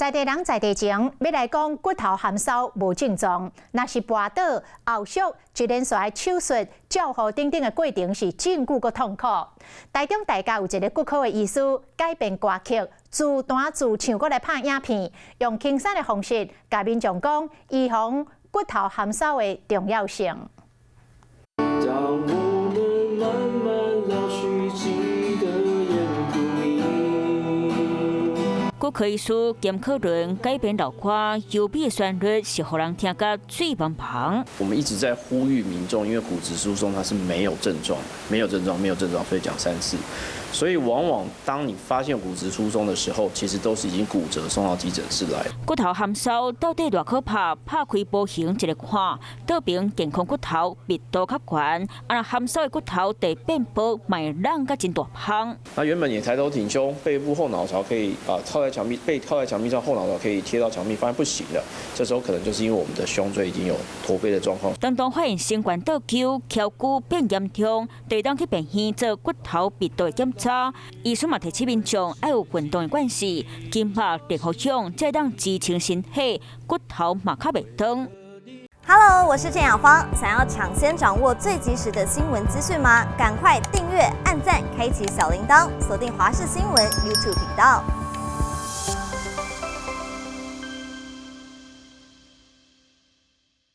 在地人在地情，欲來講骨頭含梢無症狀，若是跋倒後續一連串手術、照護等等的過程是真久閣痛苦。台中大甲有一个骨科的醫師改編歌曲，自彈自唱，閣來拍影片，用輕鬆的方式，共民眾講預防骨頭含梢的重要性。當我們慢慢老去，記得眼不明。骨科醫師兼可倫改編老歌，優美的旋律是予人聽甲醉茫茫。我們一直在呼籲民眾，因為骨質疏鬆它是沒有症狀，沒有症狀，沒有症狀，所以講三次。所以往往當你發現骨質疏鬆的時候，其實都是已經骨折送到急診室來。骨頭含梢到底偌可怕？拍開模型一个看，倒爿健康骨頭密度較懸，啊，含梢的骨頭佇變薄，嘛會軟甲真大芳。那原本也抬頭挺胸，背部後腦勺可以啊靠在牆壁，背靠在牆壁上，後腦勺可以貼到牆壁，發現不行了。這時候可能就是因為我們的胸椎已經有駝背的狀況。當當發現身懸倒勾、翹骨變嚴重，就當去病院做骨頭密度的檢查。醫師嘛提醒民眾愛有運動的關係，筋肉力好強，才當支撐身體，骨頭嘛較袂斷。 Hello，我是鄭雅芳。想要搶先掌握最及時的新聞資訊嗎？趕快訂閱、按讚、開啟小鈴鐺，鎖定華視新聞 YouTube 頻道。